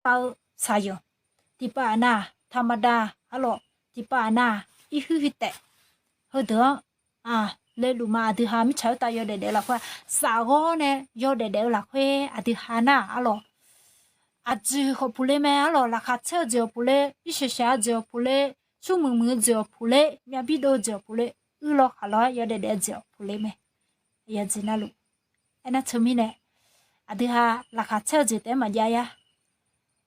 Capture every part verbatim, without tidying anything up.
pav-eu shaqyanq, tiqpav aqnav taqmaqda arlawq, tiqpav aqnav irhuir huir taef, heudeuq-anr leluf ma. Aqdui ha mirtsaq khoertav yawdaef daef-eu lafkhoer-aq, safghawr nae yawdaef daef-eu lafkhoer aqdui ha nar arlawq, aqjeq khawf puq le mae arlawq. Laqkhaq caer-eu jeq-awq puq le, irshaq shaq-eu jeq-awq puq le, smrmuiq muiq-eu jeq-awq puq le, myavbir dov-eu jeq-awq puq le, uirlaw khaqlaw-aer yawdaef daef-eu jeq-awq puq le mae. Yawqjeq navluf, aernar teumirnae, aqdui ha laqkhaq caer-eu jeq taef-aer maqjav ya.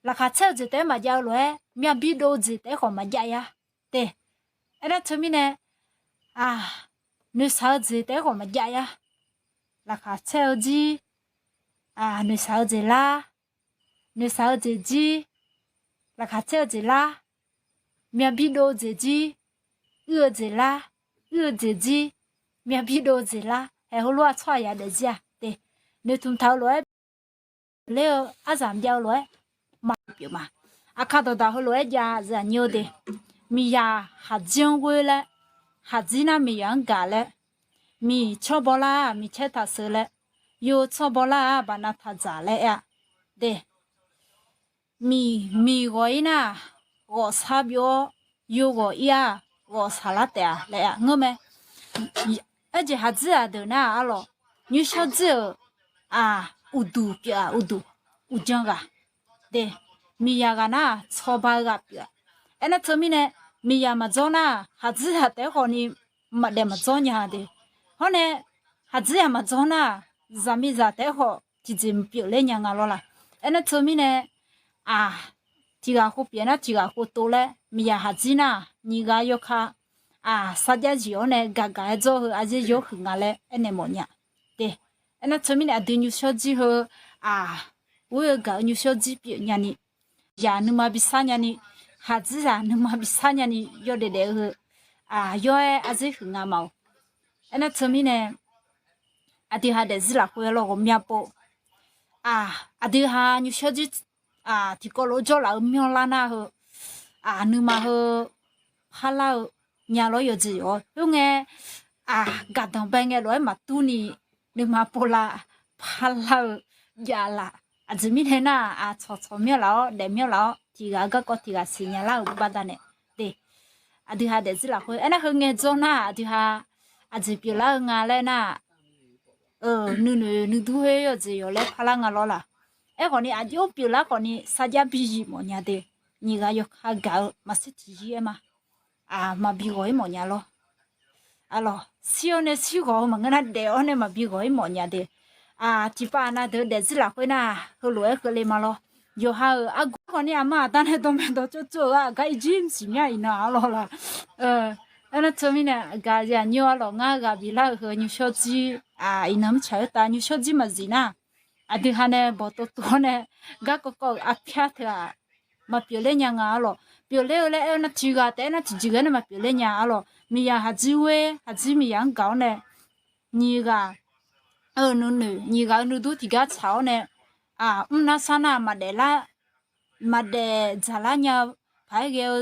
Laqkhaq caer-eu jeq taef-aer maqjav-eu lof-aer, myavbir dov-eu jeq taef-aer khawf maqjav ya. De, aernar teumirnae, noeqshaq-eu jeq taef-aer khawf maqjav ya. Laqkhaq caer-eu jir, noeqshaq-eu jeq lar, noeqshaq-eu jeq jir, laqkhaq caer-eu jeq lar, myavbir dov-eu jeq jir, uir-eu jeq lar, uir-eu jeq jir, myavbir dov-eu jeq lar, haeq heulof-aer tsawrhaq ya daefzir-aq de. Noeqtmq taq-eu lof-aer ler-eu arzaq myav-eu lof-aer maqpyeuf ma. Aqkar dawqdaq heulof-aer jav zaqnyir-eu de. Miqyaq khaqdzer-anr ghoer laer, khaqdzer nar miqyaq-anr gaq laer, miq tsawrbaw lar-aq miqcaer taq sheuq laer, yov tsawrbaw lar-aq baqnav taq dzaq laer aer-a. De, miq miq ghawq-ir nar-aq, ghawqshar byov-awr, yov ghawq-ir-a, ghawqshaq lar taef-a laer aer-a ngeur mae. Aerjeq khaqdzer-aq deuq nar-aq arlawq, nymrshawr dzer-euq uqduq pyeuf-aq uqduq, uqjan ghaq de, miqyaq ghaq nar-aq tsawrba-eu ghaq pyeuf-a. Aernar teumirnae, miqyaq maqdzawr nar-aq khaqdzer-aq taef-aer khawfni maqdaef maqdzawr nya de. Hawr nae, khaqdzer-aq maqdzawr nar-aq, zaqmiqzaq taef-aer khawf tiqjeq maqpyeuf ler nya nga lawr laq. Aernar teumirnae, aq, tiq ghaq khov pyeuf nar tiq ghaq khov tov laer, miqyaq khaqdzer nar-aq nyiq ghaq yawkaq, aq, sarjax zif-awr nae gaqgaq-aer dzawr heu aryaer yawr huiq nga laer aernaeq mawf nya. De, aernar teumirnae aqdui nymrshawr jir heu, aq, ghoer-eu gaq-eu nymrshawr jir pyeuf nyani, yaq nuima bi sar nyani, khaqdzer-aq nuima bi sar nyani yawdaef daef-eu heu, aq, yawr-aer aryaer huiq nga ma-awq. Aernar teumirnae, aqdui ha daefzir lafkhoer lawr ghawqmya pov, aq, aqdui ha nymrshawr jir, aq, tiqkawv lof-aer jawrlaf-eu myanrlar nar heu, aq, nuima heu parlar-eu nya lawr yawqjeq-awr khoerngae, aq, gaqdanq bae ngae lof-aer maqdur ni nuima povlav parlar-eu javlaf. Aqjeq mirnae nar-aq, aq, tsawqtsawq myanrlaf-awr daef myanrlaf-awr tiq ghaq garkawv tiq ghaq siqnya lar-euq baqdanae de. Aqdui ha daefzir lafkhoer aernar heu ngae dzawr nar-aq aqdui ha aqjeq pyeuflar-eu nga laer nar-aq, nuinoeq nuidur khoer yawqjeq yawq laer parlar nga lawr laq. Aerkhawfni aqjox pyeuflar khawfni sarjax bi zif mawf nya de. Nyiq ghaq yawkaq gaq-eu maqsir tiqzir aer ma. Aq, maqbi ghawq-ir mawf nya lawr. Arlawq, shir-awr nae shir ghawq-eu maqngeur nar daef-awr nae maqbi ghawq-ir mawf nya de. Aq, tiqpav aqnav deuq daefzir lafkhoer nar-aq heulof-aer keuvle ma lawr. Yawqha-euq argawr khawfni aqma aqda nae dawqmaeq dawqtsov tsov-eu ghaq gar irjir mqsiq mya iqnan arlawq laq. Aernar teumirnae aqgaf zaqnyir arlawq, ngar ghaq biflar-euq heu nymrshawr jir, aq, iqnan mirtsaq khoertav nymrshawr jir maqzif nar, aqdui ha nae bawqtov tov-awr nae garkawv kawv-euq arpyar teu-aq maqpyeuf ler nya nga arlawq. Pyeufler-eu laer aer-eu nar tiq ghaq taef-aer nar tiqjeq ghae nae maqpyeuf ler nya arlawq. Miqyaq khaqdzer ghoer khaqdzer miqyaq-anr gaq-awr nae, nyiq ghaq-euq nuinoeq nyiq ghaq-eu nuidur tiqgar tsaq-awr nae, aq, mr nar sar nar maqdaef lar, maqdaef dzaqlar nya-eu paq-aer ghae-eu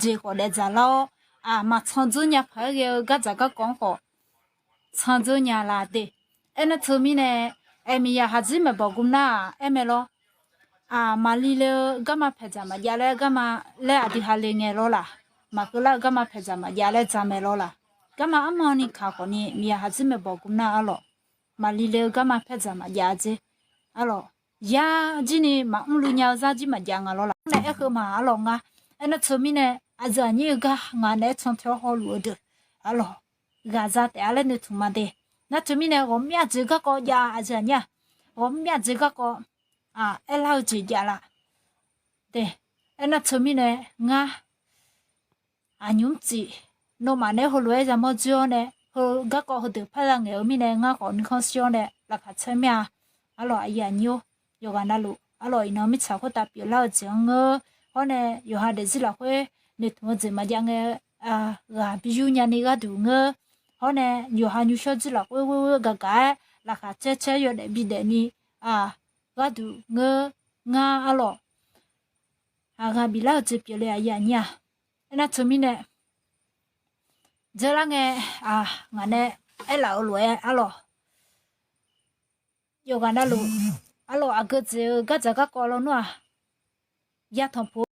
jeq khawf daef dzaqlar-awr, aq, maqtsan dzeur nya paq-aer ghae-eu gardzaq garkawv-anr khawf tsan dzeur nya laf de. Aernar teumirnae, aer, miqyaq khaqdzer maeqbawq guvnar-aq aer mae lawr. Aq, maqli le-eu garma paeqdzaq maqjav laer garma laer aqdui ha le ngae lawr laq. Maqkeuv lar-eu garma paeqdzaq maqjav laer dzaq mae lawr laq. Garma armanni kaq khawfni miqyaq khaqdzer maeqbawq guvnar arlawq, maqli le-eu garma paeqdzaq maqjav dzer arlawq. Yar jir ni maqmr luiv nya-eu zar jir maqjav nga lawr laq. Nae aer heu ma arlawq ngar. Aernar teumirnae, aqyuif aqnyir-eu gar ngaq naeq-aer can tae-awr hawluf-eu deuq arlawq, ghaqza taef-a laer noeqtmq ma de. Nar teumirnae ghawqmyav jeq garkawv jav aqyuif aqnyir-aq, ghawqmyav jeq garkawv, aq, aerlar-eu jeq jav laf de. Aernar teumirnae ngar aqnymr tsuif, nawmaf nae heulof-aer yamawr dzoer-awr nae, heu garkawv heudeuq parya ngaeq-eu mirnae ngar khawf nuikhanr shir-awr nae laqkhaq caer mir-a. Arlawq aqyuif aqnyir-or, yawqghaq navluf arlawq iqnan mirtsaq khoertav pyeuflar-eu jeq-anr ngeur. Hawr nae yawqha daefzir lafkhoer noeqtmq-eu jeq maqjav ngae, ghaq bi yur nyani gharduq ngeur. Hawr nae yawqha nymrshawr jir lafkhoer ghoer ghoer gaqgaq-aer laqkhaq caer caer yawdaef bidaef ni gharduq ngeur. Ngar arlawq ghaq biflar-eu jeq pyeufle aqyuif aqnyir-aq. Aernar teumirnae dzeurlar ngae, ngaq nae aerlaf-eu lof-aer arlawq, yawqghaq navluf arlawq aqgeu dzaeq-eu gardzaq garkawv lawnmr-aq, ya tanqpuq